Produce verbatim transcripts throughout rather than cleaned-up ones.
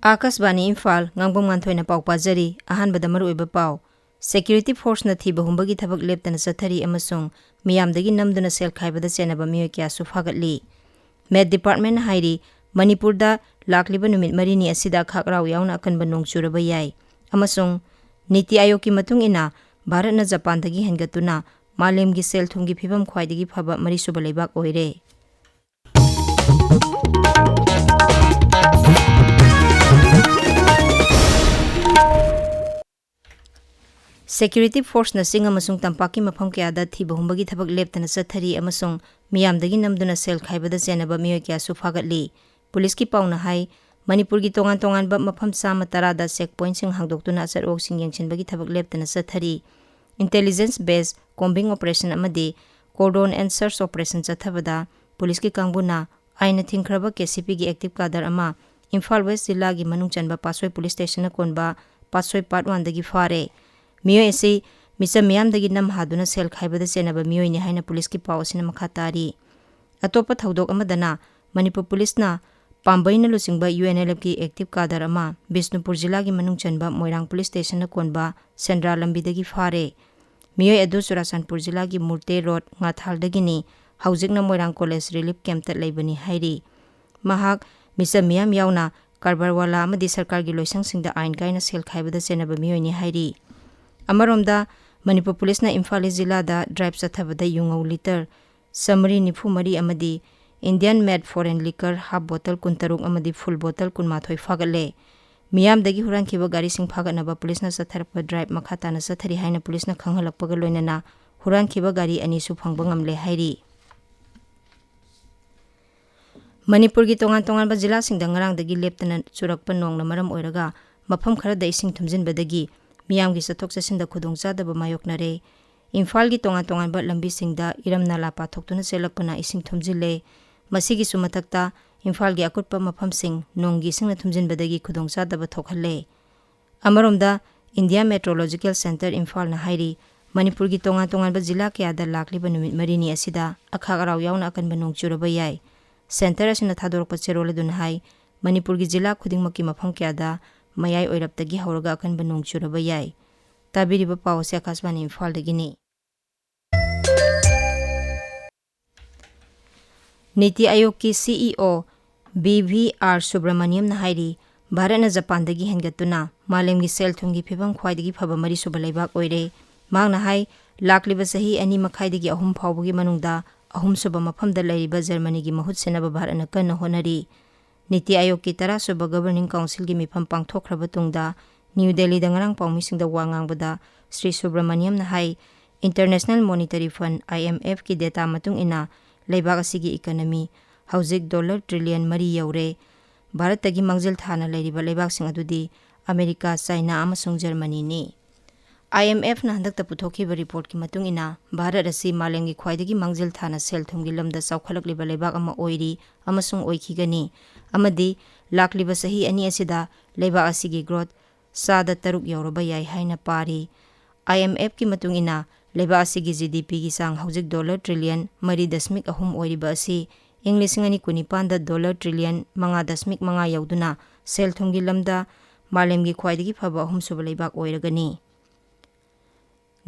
ꯑꯥꯀꯥꯁꯕꯥꯅꯤ ꯏꯝꯐꯥꯜ, ꯉꯥꯡꯕꯝ ꯉꯥꯟꯊꯣꯏꯅ ꯄꯥꯎ ꯄꯥꯖꯔꯤ꯫ ꯑꯍꯥꯟꯕꯗ ꯃꯔꯨꯑꯣꯏꯕ ꯄꯥꯎ꯫ ꯁꯦꯀ꯭ꯌꯨꯔꯤꯇꯤ ꯐꯣꯔꯁꯅ ꯊꯤꯕ ꯍꯨꯝꯕꯒꯤ ꯊꯕꯛ ꯂꯦꯞꯇꯅ ꯆꯠꯊꯔꯤ ꯑꯃꯁꯨꯡ ꯃꯤꯌꯥꯝꯗꯒꯤ ꯅꯝꯗꯨꯅ ꯁꯦꯜ ꯈꯥꯏꯕꯗ ꯆꯦꯟꯅꯕ ꯃꯤꯑꯣꯏ ꯀꯌꯥꯁꯨ ꯐꯥꯒꯠꯂꯤ꯫ ꯃꯦꯠ ꯗꯤꯄꯥꯔꯠꯃꯦꯟꯅ ꯍꯥꯏꯔꯤ, ꯃꯅꯤꯄꯨꯔꯗ ꯂꯥꯛꯂꯤꯕ ꯅꯨꯃꯤꯠ ꯃꯔꯤꯅꯤ ꯑꯁꯤꯗ ꯑꯈꯥꯛ ꯑꯔꯥꯎ ꯌꯥꯎꯅ ꯑꯀꯟꯕ ꯅꯣꯡ ꯆꯨꯔꯕ ꯌꯥꯏ ꯑꯃꯁꯨꯡ ꯅꯤꯇꯤ ꯑꯥꯌꯣꯒꯀꯤ ꯃꯇꯨꯡ ꯏꯟꯅ ꯚꯥꯔꯠꯅ ꯖꯄꯥꯟꯗꯒꯤ ꯍꯦꯟꯒꯠꯇꯨꯅ ꯃꯥꯂꯦꯝꯒꯤ ꯁꯦꯜ ꯊꯨꯝꯒꯤ ꯐꯤꯕꯝ ꯈ꯭ꯋꯥꯏꯗꯒꯤ ꯐꯕ ꯃꯔꯤꯁꯨꯕ ꯂꯩꯕꯥꯛ ꯑꯣꯏꯔꯦ꯫ ꯁꯦꯀ꯭ꯌꯨꯔꯤꯇꯤ ꯐꯣꯔꯁꯅ ꯆꯤꯡ ꯑꯃꯁꯨꯡ ꯇꯝꯄꯥꯛꯀꯤ ꯃꯐꯝ ꯀꯌꯥꯗ ꯊꯤꯕ ꯍꯨꯝꯕꯒꯤ ꯊꯕꯛ ꯂꯦꯞꯇꯅ ꯆꯠꯊꯔꯤ ꯑꯃꯁꯨꯡ ꯃꯤꯌꯥꯝꯗꯒꯤ ꯅꯝꯗꯨꯅ ꯁꯦꯜ ꯈꯥꯏꯕꯗ ꯆꯦꯟꯅꯕ ꯃꯤꯑꯣꯏ ꯀꯌꯥꯁꯨ ꯐꯥꯒꯠꯂꯤ꯫ ꯄꯨꯂꯤꯁꯀꯤ ꯄꯥꯎꯅ ꯍꯥꯏ, ꯃꯅꯤꯄꯨꯔꯒꯤ ꯇꯣꯉꯥꯟ ꯇꯣꯉꯥꯟꯕ ꯃꯐꯝ ꯆꯥꯝꯃ ꯇꯔꯥꯗ ꯆꯦꯛ ꯄꯣꯏꯟꯠꯁꯤꯡ ꯍꯥꯡꯗꯣꯛꯇꯨꯅ ꯑꯆꯠ ꯑꯋꯣꯛꯁꯤꯡ ꯌꯦꯡꯁꯤꯟꯕꯒꯤ ꯊꯕꯛ ꯂꯦꯞꯇꯅ ꯆꯠꯊꯔꯤ꯫ ꯏꯟꯇꯦꯂꯤꯖꯦꯟꯁ ꯕꯦꯁ ꯀꯣꯝꯕꯤꯡ ꯑꯣꯄꯔꯦꯁꯟ ꯑꯃꯗꯤ ꯀꯣꯔꯗꯣꯟ ꯑꯦꯟ ꯁꯔꯆ ꯑꯣꯄꯔꯦꯁꯟ ꯆꯠꯊꯕꯗ ꯄꯨꯂꯤꯁꯀꯤ ꯀꯥꯡꯕꯨꯅ ꯑꯥꯏꯟꯅ ꯊꯤꯡꯈ꯭ꯔꯕ ꯀꯦ ꯁꯤ ꯄꯤꯒꯤ ꯑꯦꯛꯇꯤꯚ ꯀꯥꯗꯔ ꯑꯃ ꯏꯝꯐꯥꯜ ꯋꯦꯁ ꯖꯤꯂꯥꯒꯤ ꯃꯅꯨꯡ ꯆꯟꯕ ꯄꯥꯠꯁꯣꯏ ꯄꯨꯂꯤꯁ ꯁ꯭ꯇꯦꯁꯟꯅ ꯀꯣꯟꯕ ꯄꯥꯠꯁꯣꯏ ꯄꯥꯔꯠ ꯋꯥꯟꯗꯒꯤ ꯐꯥꯔꯦ꯫ ꯃꯤꯑꯣꯏ ꯑꯁꯤ ꯃꯤꯆꯝ ꯃꯤꯌꯥꯝꯗꯒꯤ ꯅꯝ ꯍꯥꯗꯨꯅ ꯁꯦꯜ ꯈꯥꯏꯕꯗ ꯆꯦꯟꯅꯕ ꯃꯤꯑꯣꯏꯅꯤ ꯍꯥꯏꯅ ꯄꯨꯂꯤꯁꯀꯤ ꯄꯥꯎ ꯑꯁꯤꯅ ꯃꯈꯥ ꯇꯥꯔꯤ꯫ ꯑꯇꯣꯞꯄ ꯊꯧꯗꯣꯛ ꯑꯃꯗꯅ ꯃꯅꯤꯄꯨꯔ ꯄꯨꯂꯤꯁꯅ ꯄꯥꯝꯕꯩꯅ ꯂꯨꯆꯤꯡꯕ ꯌꯨ ꯑꯦꯟ ꯑꯦꯜ ꯑꯦꯐꯀꯤ ꯑꯦꯛꯇꯤꯚ ꯀꯥꯗꯔ ꯑꯃ ꯕꯤꯁꯅꯨꯄꯨꯔ ꯖꯤꯂꯥꯒꯤ ꯃꯅꯨꯡ ꯆꯟꯕ ꯃꯣꯏꯔꯥꯡ ꯄꯨꯂꯤꯁ ꯁ꯭ꯇꯦꯁꯟꯅ ꯀꯣꯟꯕ ꯁꯦꯟꯗ꯭ꯔꯥ ꯂꯝꯕꯤꯗꯒꯤ ꯐꯥꯔꯦ꯫ ꯃꯤꯑꯣꯏ ꯑꯗꯨ ꯆꯨꯔꯥꯆꯥꯟꯄꯨꯔ ꯖꯤꯂꯥꯒꯤ ꯃꯨꯔꯇꯦ ꯔꯣꯗ ꯉꯥꯊꯥꯜꯗꯒꯤꯅꯤ꯫ ꯍꯧꯖꯤꯛꯅ ꯃꯣꯏꯔꯥꯡ ꯀꯣꯂꯦꯖ ꯔꯤꯂꯤꯐ ꯀꯦꯝꯞꯇ ꯂꯩꯕꯅꯤ ꯍꯥꯏꯔꯤ꯫ ꯃꯍꯥꯛ ꯃꯤꯆꯝ ꯃꯤꯌꯥꯝ ꯌꯥꯎꯅ ꯀꯔꯕꯥꯔꯋꯥꯂꯥ ꯑꯃꯗꯤ ꯁꯔꯀꯥꯔꯒꯤ ꯂꯣꯏꯁꯪꯁꯤꯡꯗ ꯑꯥꯏꯟ ꯀꯥꯏꯅ ꯁꯦꯜ ꯈꯥꯏꯕꯗ ꯆꯦꯟꯅꯕ ꯃꯤꯑꯣꯏꯅꯤ ꯍꯥꯏꯔꯤ꯫ ꯑꯃꯔꯣꯝꯗ, ꯃꯅꯤꯄꯨꯔ ꯄꯨꯂꯤꯁꯅ ꯏꯝꯐꯥꯜ ꯏꯁ ꯖꯤꯂꯥꯗ ꯗ꯭ꯔꯥꯏꯚ ꯆꯠꯊꯕꯗ ꯌꯨꯉꯧ ꯂꯤꯇꯔ ꯆꯥꯃꯔꯤ ꯅꯤꯐꯨ ꯃꯔꯤ ꯑꯃꯗꯤ ꯏꯟꯗꯤꯌꯟ ꯃꯦꯗ ꯐꯣꯔꯦꯟ ꯂꯤꯀꯔ ꯍꯥꯐ ꯕꯣꯇꯜ ꯀꯨꯟꯇꯔꯨꯛ ꯑꯃꯗꯤ ꯐꯨꯜ ꯕꯣꯇꯜ ꯀꯨꯟꯃꯥꯊꯣꯏ ꯐꯥꯒꯠꯂꯦ꯫ ꯃꯤꯌꯥꯝꯗꯒꯤ ꯍꯨꯔꯥꯟꯈꯤꯕ ꯒꯥꯔꯤꯁꯤꯡ ꯐꯥꯒꯠꯅꯕ ꯄꯨꯂꯤꯁꯅ ꯆꯠꯊꯔꯛꯄ ꯗ꯭ꯔꯥꯏꯚ ꯃꯈꯥ ꯇꯥꯅ ꯆꯠꯊꯔꯤ ꯍꯥꯏꯅ ꯄꯨꯂꯤꯁꯅ ꯈꯪꯍꯜꯂꯛꯄꯒ ꯂꯣꯏꯅꯅ ꯍꯨꯔꯥꯟꯈꯤꯕ ꯒꯥꯔꯤ ꯑꯅꯤꯁꯨ ꯐꯪꯕ ꯉꯝꯂꯦ ꯍꯥꯏꯔꯤ꯫ ꯃꯅꯤꯄꯨꯔꯒꯤ ꯇꯣꯉꯥꯟ ꯇꯣꯉꯥꯟꯕ ꯖꯤꯂꯥꯁꯤꯡꯗ ꯉꯔꯥꯡꯗꯒꯤ ꯂꯦꯞꯇꯅ ꯆꯨꯔꯛꯄ ꯅꯣꯡꯅ ꯃꯔꯝ ꯑꯣꯏꯔꯒ ꯃꯐꯝ ꯈꯔꯗ ꯏꯁꯤꯡ ꯊꯨꯝꯖꯤꯟꯕꯗꯒꯤ ꯃꯤꯌꯥꯝꯒꯤ ꯆꯠꯊꯣꯛ ꯆꯠꯁꯤꯟꯗ ꯈꯨꯗꯣꯡꯆꯥꯗꯕ ꯃꯥꯌꯣꯛꯅꯔꯦ꯫ ꯏꯝꯐꯥꯜꯒꯤ ꯇꯣꯉꯥꯟ ꯇꯣꯉꯥꯟꯕ ꯂꯝꯕꯤꯁꯤꯡꯗ ꯏꯔꯝ ꯅꯂꯥ ꯄꯥꯊꯣꯛꯇꯨꯅ ꯆꯦꯜꯂꯛꯄꯅ ꯏꯁꯤꯡ ꯊꯨꯝꯖꯤꯜꯂꯦ꯫ ꯃꯁꯤꯒꯤꯁꯨ ꯃꯊꯛꯇ ꯏꯝꯐꯥꯜꯒꯤ ꯑꯀꯨꯠꯄ ꯃꯐꯝꯁꯤꯡ ꯅꯣꯡꯒꯤ ꯏꯁꯤꯡꯅ ꯊꯨꯝꯖꯤꯟꯕꯗꯒꯤ ꯈꯨꯗꯣꯡꯆꯥꯗꯕ ꯊꯣꯛꯍꯜꯂꯦ꯫ ꯑꯃꯔꯣꯝꯗ, ꯏꯟꯗꯤꯌꯥ ꯃꯦꯇ꯭ꯔꯣꯂꯣꯖꯤꯀꯦꯜ ꯁꯦꯟꯇꯔ ꯏꯝꯐꯥꯜꯅ ꯍꯥꯏꯔꯤ, ꯃꯅꯤꯄꯨꯔꯒꯤ ꯇꯣꯉꯥꯟ ꯇꯣꯉꯥꯟꯕ ꯖꯤꯂꯥ ꯀꯌꯥꯗ ꯂꯥꯛꯂꯤꯕ ꯅꯨꯃꯤꯠ ꯃꯔꯤꯅꯤ ꯑꯁꯤꯗ ꯑꯈꯥꯛ ꯑꯔꯥꯎ ꯌꯥꯎꯅ ꯑꯀꯟꯕ ꯅꯣꯡ ꯆꯨꯔꯕ ꯌꯥꯏ꯫ ꯁꯦꯟꯇꯔ ꯑꯁꯤꯅ ꯊꯥꯗꯣꯔꯛꯄ ꯆꯦꯔꯣꯜ ꯑꯗꯨꯅ ꯍꯥꯏ, ꯃꯅꯤꯄꯨꯔꯒꯤ ꯖꯤꯂꯥ ꯈꯨꯗꯤꯡꯃꯛꯀꯤ ꯃꯐꯝ ꯀꯌꯥꯗ ꯃꯌꯥꯏ ꯑꯣꯏꯔꯞꯇꯒꯤ ꯍꯧꯔꯒ ꯑꯀꯟꯕ ꯅꯣꯡ ꯆꯨꯔꯕ ꯌꯥꯏ꯫ ꯇꯥꯕꯤꯔꯤꯕ ꯄꯥꯎ ꯑꯁꯤ ꯑꯀꯥꯁꯕꯥꯅꯤ ꯏꯝꯐꯥꯜꯗꯒꯤꯅꯤ꯫ ꯅꯤꯇꯤ ꯑꯥꯌꯣꯒꯀꯤ ꯁꯤ ꯏ ꯑꯣ ꯕꯤ ꯚꯤ ꯑꯥꯔ ꯁꯨꯕ꯭ꯔꯃꯅꯤꯌꯝꯅ ꯍꯥꯏꯔꯤ, ꯚꯥꯔꯠꯅ ꯖꯄꯥꯟꯗꯒꯤ ꯍꯦꯟꯒꯠꯇꯨꯅ ꯃꯥꯂꯦꯝꯒꯤ ꯁꯦꯜ ꯊꯨꯝꯒꯤ ꯐꯤꯕꯝ ꯈ꯭ꯋꯥꯏꯗꯒꯤ ꯐꯕ ꯃꯔꯤꯁꯨꯕ ꯂꯩꯕꯥꯛ ꯑꯣꯏꯔꯦ꯫ ꯃꯍꯥꯛꯅ ꯍꯥꯏ, ꯂꯥꯛꯂꯤꯕ ꯆꯍꯤ ꯑꯅꯤ ꯃꯈꯥꯏꯗꯒꯤ ꯑꯍꯨꯝ ꯐꯥꯎꯕꯒꯤ ꯃꯅꯨꯡꯗ ꯑꯍꯨꯝꯁꯨꯕ ꯃꯐꯝꯗ ꯂꯩꯔꯤꯕ ꯖꯔꯃꯅꯤꯒꯤ ꯃꯍꯨꯠ ꯁꯤꯟꯅꯕ ꯚꯥꯔꯠꯅ ꯀꯟꯅ ꯍꯣꯠꯅꯔꯤ꯫ ꯅꯤꯇꯤ ꯑꯥꯌꯣꯒꯀꯤ ꯇꯔꯥꯁꯨꯕ ꯒꯕꯔꯅꯤꯡ ꯀꯥꯎꯟꯁꯤꯜꯒꯤ ꯃꯤꯐꯝ ꯄꯥꯡꯊꯣꯛꯈ꯭ꯔꯕ ꯇꯨꯡꯗ ꯅ꯭ꯌꯨ ꯗꯦꯜꯂꯤꯗ ꯉꯔꯥꯡ ꯄꯥꯎꯃꯤꯁꯤꯡꯗ ꯋꯥ ꯉꯥꯡꯕꯗ ꯁ꯭ꯔꯤ ꯁꯨꯕ꯭ꯔꯃꯅꯤꯌꯝꯅ ꯍꯥꯏ, ꯏꯟꯇꯔꯅꯦꯁꯅꯦꯜ ꯃꯣꯅꯤꯇꯔꯤ ꯐꯟ, ꯑꯥꯏ ꯑꯦꯝ ꯑꯦꯐꯀꯤ ꯗꯦꯇꯥ ꯃꯇꯨꯡ ꯏꯟꯅ ꯂꯩꯕꯥꯛ ꯑꯁꯤꯒꯤ ꯏꯀꯅꯃꯤ ꯍꯧꯖꯤꯛ ꯗꯣꯂꯔ ꯇ꯭ꯔꯤꯂꯤꯌꯟ ꯃꯔꯤ ꯌꯧꯔꯦ꯫ ꯚꯥꯔꯠꯇꯒꯤ ꯃꯥꯡꯖꯤꯜ ꯊꯥꯅ ꯂꯩꯔꯤꯕ ꯂꯩꯕꯥꯛꯁꯤꯡ ꯑꯗꯨꯗꯤ ꯑꯃꯦꯔꯤꯀꯥ, ꯆꯥꯏꯅꯥ ꯑꯃꯁꯨꯡ ꯖꯔꯃꯅꯤꯅꯤ꯫ ꯑꯥꯏ ꯑꯦꯝ ꯑꯦꯐꯅ ꯍꯟꯗꯛꯇ ꯄꯨꯊꯣꯛꯈꯤꯕ ꯔꯤꯄꯣꯔꯠꯀꯤ ꯃꯇꯨꯡ ꯏꯟꯅ, ꯚꯥꯔꯠ ꯑꯁꯤ ꯃꯥꯂꯦꯝꯒꯤ ꯈ꯭ꯋꯥꯏꯗꯒꯤ ꯃꯥꯡꯖꯤꯜ ꯊꯥꯅ ꯁꯦꯜ ꯊꯨꯝꯒꯤ ꯂꯝꯗ ꯆꯥꯎꯈꯠꯂꯛꯂꯤꯕ ꯂꯩꯕꯥꯛ ꯑꯃ ꯑꯣꯏꯔꯤ ꯑꯃꯁꯨꯡ ꯑꯣꯏꯈꯤꯒꯅꯤ, ꯑꯃꯗꯤ ꯂꯥꯛꯂꯤꯕ ꯆꯍꯤ ꯑꯅꯤ ꯑꯁꯤꯗ ꯂꯩꯕꯥꯛ ꯑꯁꯤꯒꯤ ꯒ꯭ꯔꯣꯠ ꯆꯥꯗ ꯇꯔꯨꯛ ꯌꯧꯔꯕ ꯌꯥꯏ ꯍꯥꯏꯅ ꯄꯥꯔꯤ꯫ ꯑꯥꯏ ꯑꯦꯝ ꯑꯦꯐꯀꯤ ꯃꯇꯨꯡ ꯏꯟꯅ, ꯂꯩꯕꯥꯛ ꯑꯁꯤꯒꯤ ꯖꯤ ꯗꯤ ꯄꯤꯒꯤ ꯆꯥꯡ ꯍꯧꯖꯤꯛ ꯗꯣꯂꯔ ꯇ꯭ꯔꯤꯂꯤꯌꯟ ꯃꯔꯤ ꯗꯁꯃꯤꯛ ꯑꯍꯨꯝ ꯑꯣꯏꯔꯤꯕ ꯑꯁꯤ ꯏꯪ ꯂꯤꯁꯤꯡ ꯑꯅꯤ ꯀꯨꯟꯅꯤꯄꯥꯟꯗ ꯗꯣꯂꯔ ꯇ꯭ꯔꯤꯂꯤꯌꯟ ꯃꯉꯥ ꯗꯁꯃꯤꯛ ꯃꯉꯥ ꯌꯧꯗꯨꯅ ꯁꯦꯜ ꯊꯨꯝꯒꯤ ꯂꯝꯗ ꯃꯥꯂꯦꯝꯒꯤ ꯈ꯭ꯋꯥꯏꯗꯒꯤ ꯐꯕ ꯑꯍꯨꯝꯁꯨꯕ ꯂꯩꯕꯥꯛ ꯑꯣꯏꯔꯒꯅꯤ꯫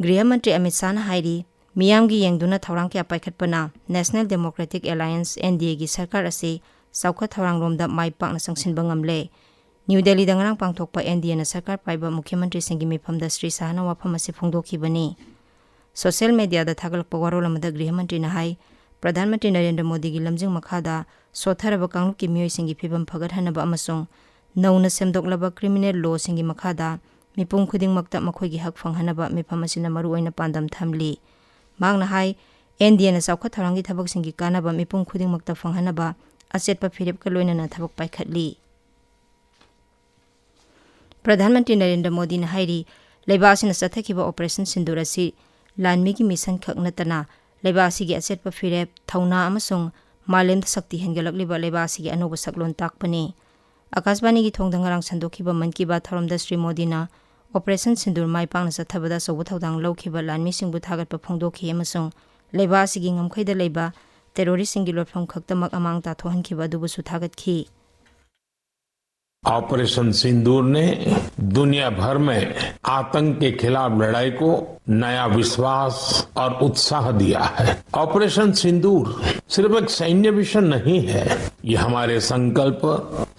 ꯒ꯭ꯔꯤꯍ ꯃꯟꯇ꯭ꯔꯤ ꯑꯃꯤꯠ ꯁꯥꯍꯅ ꯍꯥꯏꯔꯤ, ꯃꯤꯌꯥꯝꯒꯤ ꯌꯦꯡꯗꯨꯅ ꯊꯧꯔꯥꯡ ꯀꯌꯥ ꯄꯥꯏꯈꯠꯄꯅ national democratic alliance, N D ꯑꯦꯒꯤ ꯁꯔꯀꯥꯔ ꯑꯁꯤ ꯆꯥꯎꯈꯠ ꯊꯧꯔꯥꯡꯂꯣꯝꯗ ꯃꯥꯏ ꯄꯥꯛꯅ ꯆꯪꯁꯤꯟꯕ ꯉꯝꯂꯦ꯫ ꯅ꯭ꯌꯨ ꯗꯦꯜꯂꯤꯗ ꯉꯔꯥꯡ ꯄꯥꯡꯊꯣꯛꯄ ꯑꯦꯟ ꯗꯤ ꯑꯦꯅ ꯁꯔꯀꯥꯔ ꯄꯥꯏꯕ ꯃꯨꯈ꯭ꯌ ꯃꯟꯇ꯭ꯔꯤꯁꯤꯡꯒꯤ ꯃꯤꯐꯝꯗ ꯁ꯭ꯔꯤ ꯁꯥꯍꯅ ꯋꯥꯐꯝ ꯑꯁꯤ ꯐꯣꯡꯗꯣꯛꯈꯤꯕꯅꯤ꯫ ꯁꯣꯁꯤꯌꯦꯜ ꯃꯦꯗꯤꯌꯥꯗ ꯊꯥꯒꯠꯂꯛꯄ ꯋꯥꯔꯣꯜ ꯑꯃꯗ ꯒ꯭ꯔꯤꯍ ꯃꯟꯇ꯭ꯔꯤꯅ ꯍꯥꯏ, ꯄ꯭ꯔꯙꯥꯟ ꯃꯟꯇ꯭ꯔꯤ ꯅꯔꯦꯟꯗ꯭ꯔ ꯃꯣꯗꯤꯒꯤ ꯂꯝꯖꯤꯡ ꯃꯈꯥꯗ ꯁꯣꯠꯊꯔꯕ ꯀꯥꯡꯂꯨꯞꯀꯤ ꯃꯤꯑꯣꯏꯁꯤꯡꯒꯤ ꯐꯤꯕꯝ ꯐꯒꯠꯍꯟꯅꯕ ꯑꯃꯁꯨꯡ ꯅꯧꯅ ꯁꯦꯝꯗꯣꯛꯂꯕ ꯀ꯭ꯔꯤꯃꯤꯅꯦꯜ ꯂꯣꯁꯤꯡꯒꯤ ꯃꯈꯥꯗ ꯃꯤꯄꯨꯝ ꯈꯨꯗꯤꯡꯃꯛꯇ ꯃꯈꯣꯏꯒꯤ ꯍꯛ ꯐꯪꯍꯟꯅꯕ ꯃꯤꯐꯝ ꯑꯁꯤꯅ ꯃꯔꯨꯑꯣꯏꯅ ꯄꯥꯟꯗꯝ ꯊꯝꯂꯤ꯫ ꯃꯍꯥꯛꯅ ꯍꯥꯏ, ꯑꯦꯟ ꯗꯤ ꯑꯦꯅ ꯆꯥꯎꯈꯠ ꯊꯧꯔꯥꯡꯒꯤ ꯊꯕꯛꯁꯤꯡꯒꯤ ꯀꯥꯟꯅꯕ ꯃꯤꯄꯨꯝ ꯈꯨꯗꯤꯡꯃꯛꯇ ꯐꯪꯍꯟꯅꯕ ꯑꯆꯦꯠꯄ ꯐꯤꯔꯦꯞꯀ ꯂꯣꯏꯅꯅ ꯊꯕꯛ ꯄꯥꯏꯈꯠꯂꯤ꯫ ꯄ꯭ꯔꯙꯥꯟ ꯃꯟꯇ꯭ꯔꯤ ꯅꯔꯦꯟꯗ꯭ꯔ ꯃꯣꯗꯤꯅ ꯍꯥꯏꯔꯤ, ꯂꯩꯕꯥꯛ ꯑꯁꯤꯅ ꯆꯠꯊꯈꯤꯕ ꯑꯣꯄꯔꯦꯁꯟ ꯁꯤꯟꯗꯨꯔ ꯑꯁꯤ ꯂꯥꯟꯃꯤꯒꯤ ꯃꯤꯁꯟ ꯈꯛ ꯅꯠꯇꯅ ꯂꯩꯕꯥꯛ ꯑꯁꯤꯒꯤ ꯑꯆꯦꯠꯄ ꯐꯤꯔꯦꯞ, ꯊꯧꯅꯥ ꯑꯃꯁꯨꯡ ꯃꯥꯂꯦꯝꯗ ꯁꯛꯇꯤ ꯍꯦꯟꯒꯠꯂꯛꯂꯤꯕ ꯂꯩꯕꯥꯛ ꯑꯁꯤꯒꯤ ꯑꯅꯧꯕ ꯁꯛꯂꯣꯟ ꯇꯥꯛꯄꯅꯤ꯫ ꯑꯀꯥꯁꯕꯥꯅꯤꯒꯤ ꯊꯣꯡꯗ ꯉꯔꯥꯡ ꯁꯟꯗꯣꯛꯈꯤꯕ ꯃꯟ ꯀꯤ ꯕꯥꯠ ꯊꯧꯔꯝꯗ ꯁ꯭ꯔꯤ ꯃꯣꯗꯤꯅ ꯑꯣꯄꯔꯦꯁꯟ ꯁꯤꯟꯗꯨꯔ ꯃꯥꯏ ꯄꯥꯛꯅ ꯆꯠꯊꯕꯗ ꯑꯆꯧꯕ ꯊꯧꯗꯥꯡ ꯂꯧꯈꯤꯕ ꯂꯥꯟꯃꯤꯁꯤꯡꯕꯨ ꯊꯥꯒꯠꯄ ꯐꯣꯡꯗꯣꯛꯈꯤ ꯑꯃꯁꯨꯡ ꯂꯩꯕꯥꯛ ꯑꯁꯤꯒꯤ ꯉꯝꯈꯩꯗ ꯂꯩꯕ ꯇꯦꯔꯣꯔꯤꯁ꯭ꯠꯁꯤꯡꯒꯤ ꯂꯣꯠꯐꯝ ꯈꯛꯇꯃꯛ ꯑꯃꯥꯡ ꯇꯥꯊꯣꯛꯍꯟꯈꯤꯕ ꯑꯗꯨꯕꯨꯁꯨ ꯊꯥꯒꯠꯈꯤ꯫ ऑपरेशन सिंदूर ने दुनिया भर में आतंक के खिलाफ लड़ाई को नया विश्वास और उत्साह दिया है। ऑपरेशन सिंदूर सिर्फ एक सैन्य मिशन नहीं है, ये हमारे संकल्प,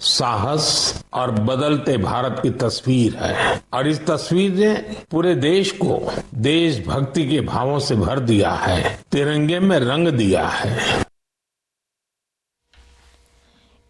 साहस और बदलते भारत की तस्वीर है। और इस तस्वीर ने पूरे देश को देशभक्ति के भावों से भर दिया है, तिरंगे में रंग दिया है।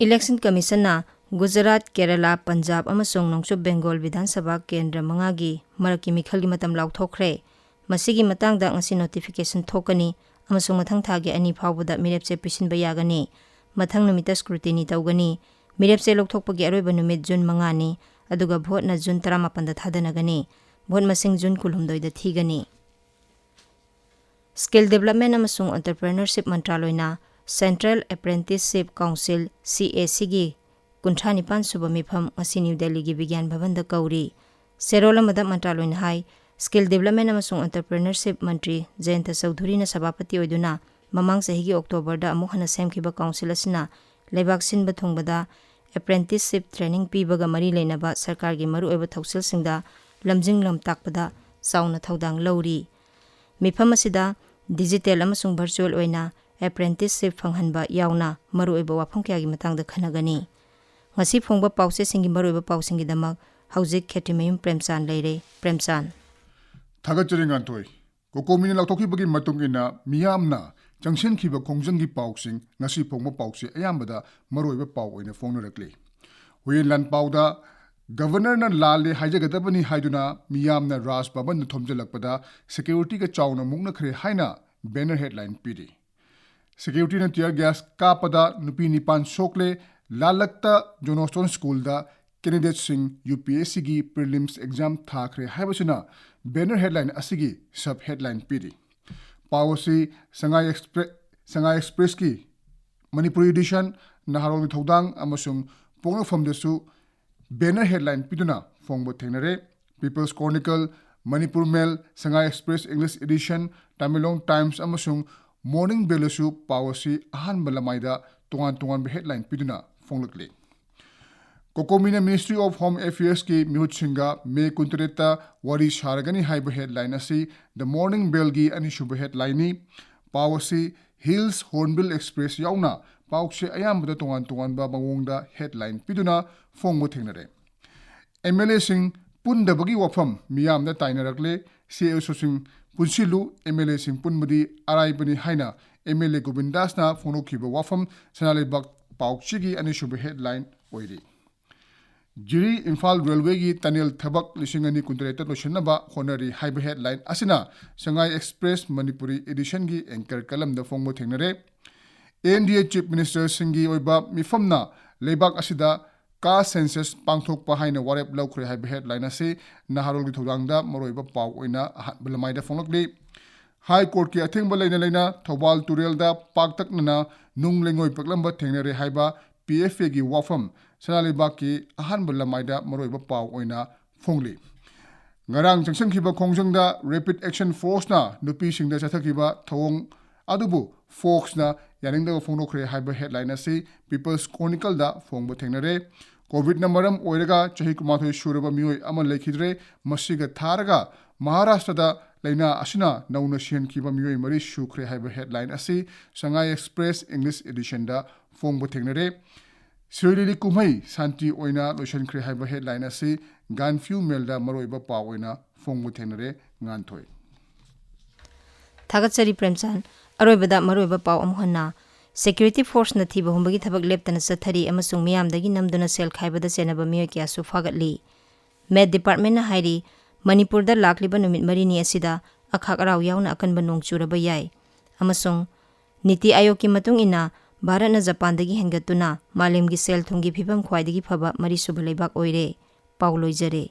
Election Commission ꯅ ꯒꯨꯖꯔꯥꯠ, ꯀꯦꯔꯂꯥ, ꯄꯟꯖꯥꯕ ꯑꯃꯁꯨꯡ ꯅꯣꯡꯆꯨꯞ ꯕꯦꯡꯒꯣꯜ ꯕꯤꯙꯥꯟ ꯁꯚꯥ ꯀꯦꯟꯗ꯭ꯔ ꯃꯉꯥꯒꯤ ꯃꯔꯛꯀꯤ ꯃꯤꯈꯜꯒꯤ ꯃꯇꯝ ꯂꯥꯎꯊꯣꯛꯈ꯭ꯔꯦ꯫ ꯃꯁꯤꯒꯤ ꯃꯇꯥꯡꯗ ꯉꯁꯤ notification ꯊꯣꯛꯀꯅꯤ ꯑꯃꯁꯨꯡ ꯃꯊꯪ ꯊꯥꯒꯤ ꯑꯅꯤ ꯐꯥꯎꯕꯗ ꯃꯤꯔꯦꯞꯆꯦ ꯄꯤꯁꯤꯟꯕ ꯌꯥꯒꯅꯤ꯫ ꯃꯊꯪ ꯅꯨꯃꯤꯠꯇ scrutiny ꯇꯧꯒꯅꯤ꯫ ꯃꯤꯔꯦꯞꯆꯦ ꯂꯧꯊꯣꯛꯄꯒꯤ ꯑꯔꯣꯏꯕ ꯅꯨꯃꯤꯠ ꯖꯨꯟ ꯃꯉꯥꯅꯤ, ꯑꯗꯨꯒ ꯚꯣꯠꯅ ꯖꯨꯟ ꯇꯔꯥꯃꯥꯄꯟꯗ ꯊꯥꯗꯅꯒꯅꯤ꯫ ꯚꯣꯠ ꯃꯁꯤꯡ ꯖꯨꯟ ꯀꯨꯟꯍꯨꯝꯗꯣꯏꯗ ꯊꯤꯒꯅꯤ꯫ Skill Development ꯑꯃꯁꯨꯡ Entrepreneurship ꯃꯟꯇ꯭ꯔꯥꯂꯣꯏꯅ Central Apprenticeship Council, CAC ꯒꯤ ꯀꯨꯟꯊ꯭ꯔꯥ ꯅꯤꯄꯥꯟ ꯁꯨꯕ ꯃꯤꯐꯝ ꯉꯁꯤ ꯅ꯭ꯌꯨ ꯗꯦꯜꯂꯤꯒꯤ ꯕꯤꯒ꯭ꯌꯥꯟ ꯚꯕꯟꯗ ꯀꯧꯔꯤ꯫ ꯆꯦꯔꯣꯜ ꯑꯃꯗ ꯃꯟꯇ꯭ꯔꯥꯂꯣꯏꯅ ꯍꯥꯏ, Skill Development ꯑꯃꯁꯨꯡ Entrepreneurship ꯃꯟꯇ꯭ꯔꯤ ꯖꯌꯟꯇ ꯆꯧꯙꯨꯔꯤꯅ ꯁꯚꯥꯄꯇꯤ ꯑꯣꯏꯗꯨꯅ ꯃꯃꯥꯡ ꯆꯍꯤꯒꯤ ꯑꯣꯛꯇꯣꯕꯔꯗ ꯑꯃꯨꯛ ꯍꯟꯅ ꯁꯦꯝꯈꯤꯕ council ꯑꯁꯤꯅ ꯂꯩꯕꯥꯛ ꯁꯤꯟꯕ ꯊꯨꯡꯕꯗ apprenticeship training ꯄꯤꯕꯒ ꯃꯔꯤ ꯂꯩꯅꯕ ꯁꯔꯀꯥꯔꯒꯤ ꯃꯔꯨꯑꯣꯏꯕ ꯊꯧꯁꯤꯜꯁꯤꯡꯗ ꯂꯝꯖꯤꯡ ꯂꯝꯇꯥꯛꯄꯗ ꯆꯥꯎꯅ ꯊꯧꯗꯥꯡ ꯂꯧꯔꯤ꯫ ꯃꯤꯐꯝ ꯑꯁꯤꯗ digital ꯑꯃꯁꯨꯡ virtual ꯑꯣꯏꯅ apprenticeship ꯐꯪꯍꯟꯕ ꯌꯥꯎꯅ ꯃꯔꯨꯑꯣꯏꯕ ꯋꯥꯐꯝ ꯀꯌꯥꯒꯤ ꯃꯇꯥꯡꯗ ꯈꯟꯅꯒꯅꯤ꯫ ꯉꯁꯤ ꯐꯣꯡꯕ ꯄꯥꯎꯆꯦꯁꯤꯡꯒꯤ ꯃꯔꯨꯑꯣꯏꯕ ꯄꯥꯎꯁꯤꯡꯒꯤꯗꯃꯛ ꯍꯧꯖꯤꯛ ꯈꯦꯇ꯭ꯔꯤꯃꯌꯨꯝ ꯄ꯭ꯔꯦꯝꯆꯥꯟ ꯂꯩꯔꯦ꯫ ꯄ꯭ꯔꯦꯝꯆꯥꯟ꯫ ꯊꯥꯒꯠꯆꯔꯤ ꯉꯥꯟꯊꯣꯏ꯫ ꯀꯣꯀꯣꯃꯤꯅ ꯂꯥꯎꯊꯣꯛꯈꯤꯕꯒꯤ ꯃꯇꯨꯡ ꯏꯟꯅ ꯃꯤꯌꯥꯝꯅ ꯆꯪꯁꯤꯟꯈꯤꯕ ꯈꯣꯡꯖꯪꯒꯤ ꯄꯥꯎꯁꯤꯡ ꯉꯁꯤ ꯐꯣꯡꯕ ꯄꯥꯎꯆꯦ ꯑꯌꯥꯝꯕꯗ ꯃꯔꯨꯑꯣꯏꯕ ꯄꯥꯎ ꯑꯣꯏꯅ ꯐꯣꯡꯅꯔꯛꯂꯤ꯫ ꯍꯨꯌꯦꯟ ꯂꯥꯟꯄꯥꯎꯗ ꯒꯕꯔꯅꯔꯅ ꯂꯥꯜꯂꯦ ꯍꯥꯏꯖꯒꯗꯕꯅꯤ ꯍꯥꯏꯗꯨꯅ ꯃꯤꯌꯥꯝꯅ ꯔꯥꯖ ꯚꯕꯟꯗ ꯊꯣꯝꯖꯤꯜꯂꯛꯄꯗ securityꯒ ꯆꯥꯎꯅ ꯃꯨꯛꯅꯈ꯭ꯔꯦ ꯍꯥꯏꯅ banner headline ꯄꯤꯔꯤ꯫ Securityꯅ tear gas ꯀꯥꯞꯄꯗ ꯅꯨꯄꯤ ꯅꯤꯄꯥꯟ ꯁꯣꯛꯂꯦ꯫ ꯂꯥꯜꯂꯛꯇ ꯖꯣꯟꯁꯇꯣꯟ ꯁ꯭ꯀꯨꯜꯗ candidateꯁꯤꯡ UPSCꯒꯤ prelims exam ꯊꯥꯈ꯭ꯔꯦ ꯍꯥꯏꯕꯁꯤꯅ banner headline ꯑꯁꯤꯒꯤ sub headline ꯄꯤꯔꯤ꯫ ꯄꯥꯎ ꯑꯁꯤ ꯁꯉꯥꯏ ꯑꯦꯛꯁꯄ꯭ꯔꯦ-, ꯁꯉꯥꯏ ꯑꯦꯛꯁꯄ꯭ꯔꯦꯁꯀꯤ ꯃꯅꯤꯄꯨꯔꯤ edition, ꯅꯍꯥꯔꯣꯜꯒꯤ ꯊꯧꯗꯥꯡ ꯑꯃꯁꯨꯡ ꯄꯣꯛꯅꯐꯝꯗꯁꯨ banner headline ꯄꯤꯗꯨꯅ ꯐꯣꯡꯕ ꯊꯦꯡꯅꯔꯦ꯫ People's Chronicle, Manipur Mail, Sangai Express English Edition, Tamenglong Times ꯑꯃꯁꯨꯡ Morning Bellꯗꯁꯨ ꯄꯥꯎ ꯑꯁꯤ ꯑꯍꯥꯟꯕ ꯂꯃꯥꯏꯗ ꯇꯣꯉꯥꯟ ꯇꯣꯉꯥꯟꯕ headline ꯄꯤꯗꯨꯅ ꯐꯣꯡꯂꯛꯂꯤ꯫ COCOMI ꯅ Ministry of Home Affairs ꯀꯤ ꯃꯤꯍꯨꯠꯁꯤꯡꯒ ꯃꯦ ꯀꯨꯟꯇꯔꯦꯠꯇ ꯋꯥꯔꯤ ꯁꯥꯔꯒꯅꯤ ꯍꯥꯏꯕ headline ꯑꯁꯤ The Morning Bell ꯒꯤ ꯑꯅꯤꯁꯨꯕ headline ꯅꯤ꯫ ꯄꯥꯎ ꯑꯁꯤ Hills Hornbill Express ꯌꯥꯎꯅ ꯄꯥꯎꯆꯦ ꯑꯌꯥꯝꯕꯗ ꯇꯣꯉꯥꯟ ꯇꯣꯉꯥꯟꯕ ꯃꯑꯣꯡꯗ headline ꯄꯤꯗꯨꯅ ꯐꯣꯡꯕ ꯊꯦꯡꯅꯔꯦ꯫ MLA ꯁꯤꯡ ꯄꯨꯟꯗꯕꯒꯤ ꯋꯥꯐꯝ ꯃꯤꯌꯥꯝꯗ ꯇꯥꯏꯅꯔꯛꯂꯦ꯫ CSO ꯁꯤꯡ ꯄꯨꯟꯁꯤꯜꯂꯨ, MLA ꯁꯤꯡ ꯄꯨꯟꯕꯗꯤ ꯑꯔꯥꯏꯕꯅꯤ ꯍꯥꯏꯅ MLA ꯒꯣꯕꯤꯟꯗꯥꯁꯅ ꯐꯣꯡꯗꯣꯛꯈꯤꯕ ꯋꯥꯐꯝ ꯁꯅꯥ ꯂꯩꯕꯥꯛ ꯄꯥꯎꯆꯦꯒꯤ ꯑꯅꯤꯁꯨꯕ headline ꯑꯣꯏꯔꯤ꯫ ꯖꯤꯔꯤ ꯏꯝꯐꯥꯜ railway ꯒꯤ tunnel ꯊꯕꯛ ꯂꯤꯁꯤꯡ ꯑꯅꯤ ꯀꯨꯟꯇꯔꯦꯠꯇ ꯂꯣꯏꯁꯤꯟꯅꯕ ꯍꯣꯠꯅꯔꯤ ꯍꯥꯏꯕ headline ꯑꯁꯤꯅ Sangai Express ꯃꯅꯤꯄꯨꯔꯤ edition ꯒꯤ anchor column ꯗ ꯐꯣꯡꯕ ꯊꯦꯡꯅꯔꯦ꯫ NDA Chief Minister ꯁꯤꯡꯒꯤ ꯑꯣꯏꯕ ꯃꯤꯐꯝꯅ ꯂꯩꯕꯥꯛ ꯑꯁꯤꯗ caste census ꯄꯥꯡꯊꯣꯛꯄ ꯍꯥꯏꯅ ꯋꯥꯔꯦꯞ ꯂꯧꯈ꯭ꯔꯦ ꯍꯥꯏꯕ headline ꯑꯁꯤ ꯅꯍꯥꯔꯣꯜꯒꯤ ꯊꯧꯗꯥꯡꯗ ꯃꯔꯨꯑꯣꯏꯕ ꯄꯥꯎ ꯑꯣꯏꯅ ꯑꯍꯥꯟꯕ ꯂꯃꯥꯏꯗ ꯐꯣꯡꯂꯛꯂꯤ꯫ High Court ꯀꯤ ꯑꯊꯤꯡꯕ ꯂꯩꯅ ꯂꯩꯅ ꯊꯧꯕꯥꯜ ꯇꯨꯔꯦꯜꯗ ꯄꯥꯛꯇꯛꯅꯅ ꯅꯨꯡ ꯂꯩꯉꯣꯏ ꯄꯛꯂꯝꯕ ꯊꯦꯡꯅꯔꯦ ꯍꯥꯏꯕ PFA ꯒꯤ ꯋꯥꯐꯝ ꯁꯅꯥ ꯂꯩꯕꯥꯛꯀꯤ ꯑꯍꯥꯟꯕ ꯂꯃꯥꯏꯗ ꯃꯔꯨꯑꯣꯏꯕ ꯄꯥꯎ ꯑꯣꯏꯅ ꯐꯣꯡꯂꯤ꯫ ꯉꯔꯥꯡ ꯆꯪꯁꯤꯟꯈꯤꯕ ꯈꯣꯡꯖꯪꯗ Rapid Action Force ꯅ ꯅꯨꯄꯤꯁꯤꯡꯗ ꯆꯠꯊꯈꯤꯕ ꯊꯧꯑꯣꯡ ꯑꯗꯨꯕꯨ Fox ꯅ ꯌꯥꯅꯤꯡꯗꯕ ꯐꯣꯡꯗꯣꯛꯈ꯭ꯔꯦ ꯍꯥꯏꯕ headline ꯑꯁꯤ People's Chronicle ꯗ ꯐꯣꯡꯕ ꯊꯦꯡꯅꯔꯦ꯫ COVID ꯅ ꯃꯔꯝ ꯑꯣꯏꯔꯒ ꯆꯍꯤ ꯀꯨꯟꯃꯥꯊꯣꯏ ꯁꯨꯔꯕ ꯃꯤꯑꯣꯏ ꯑꯃ ꯂꯩꯈꯤꯗ꯭ꯔꯦ꯫ ꯃꯁꯤꯒ ꯊꯥꯔꯒ ꯃꯍꯥꯔꯥꯁꯇ꯭ꯔꯗ ꯂꯥꯏꯅꯥ ꯑꯁꯤꯅ ꯅꯧꯅ ꯁꯤꯍꯟꯈꯤꯕ ꯃꯤꯑꯣꯏ ꯃꯔꯤ ꯁꯨꯈ꯭ꯔꯦ ꯍꯥꯏꯕ headline ꯑꯁꯤ Sangai Express English edition ꯗ ꯐꯣꯡꯕ ꯊꯦꯡꯅꯔꯦ꯫ ꯁꯤꯔꯣꯏ ꯂꯤꯂꯤ ꯀꯨꯝꯍꯩ ꯁꯥꯟꯇꯤ ꯑꯣꯏꯅ ꯂꯣꯏꯁꯤꯟꯈ꯭ꯔꯦ ꯍꯥꯏꯕ headline ꯑꯁꯤ Gaanphiu Mail ꯗ ꯃꯔꯨꯑꯣꯏꯕ ꯄꯥꯎ ꯑꯣꯏꯅ ꯐꯣꯡꯕ ꯊꯦꯡꯅꯔꯦ꯫ ꯉꯥꯟꯊꯣꯏ꯫ ꯊꯥꯒꯠꯆꯔꯤ ꯄ꯭ꯔꯦꯝꯆꯥꯟ꯫ ꯑꯔꯣꯏꯕꯗ ꯃꯔꯨꯑꯣꯏꯕ ꯄꯥꯎ ꯑꯃꯨꯛ ꯍꯟꯅ꯫ Security Force ꯅ ꯊꯤꯕ ꯍꯨꯝꯕꯒꯤ ꯊꯕꯛ ꯂꯦꯞꯇꯅ ꯆꯠꯊꯔꯤ ꯑꯃꯁꯨꯡ ꯃꯤꯌꯥꯝꯗꯒꯤ ꯅꯝꯗꯨꯅ ꯁꯦꯜ ꯈꯥꯏꯕꯗ ꯆꯦꯟꯅꯕ ꯃꯤꯑꯣꯏ ꯀꯌꯥꯁꯨ ꯐꯥꯒꯠꯂꯤ꯫ Met Department ꯅ ꯍꯥꯏꯔꯤ, ꯃꯅꯤꯄꯨꯔꯗ ꯂꯥꯛꯂꯤꯕ ꯅꯨꯃꯤꯠ ꯃꯔꯤꯅꯤ ꯑꯁꯤꯗ ꯑꯈꯥꯛ ꯑꯔꯥꯎ ꯌꯥꯎꯅ ꯑꯀꯟꯕ ꯅꯣꯡ ꯆꯨꯔꯕ ꯌꯥꯏ꯫ ꯑꯃꯁꯨꯡ ꯅꯤꯇꯤ ꯑꯥꯌꯣꯒꯀꯤ ꯃꯇꯨꯡ ꯏꯟꯅ ꯚꯥꯔꯠꯅ ꯖꯄꯥꯟꯗꯒꯤ ꯍꯦꯟꯒꯠꯇꯨꯅ ꯃꯥꯂꯦꯝꯒꯤ ꯁꯦꯜ ꯊꯨꯝꯒꯤ ꯐꯤꯚꯝ ꯈ꯭ꯋꯥꯏꯗꯒꯤ ꯐꯕ ꯃꯔꯤꯁꯨꯕ ꯂꯩꯕꯥꯛ ꯑꯣꯏꯔꯦ꯫ ꯄꯥꯎ ꯂꯣꯏꯖꯔꯦ꯫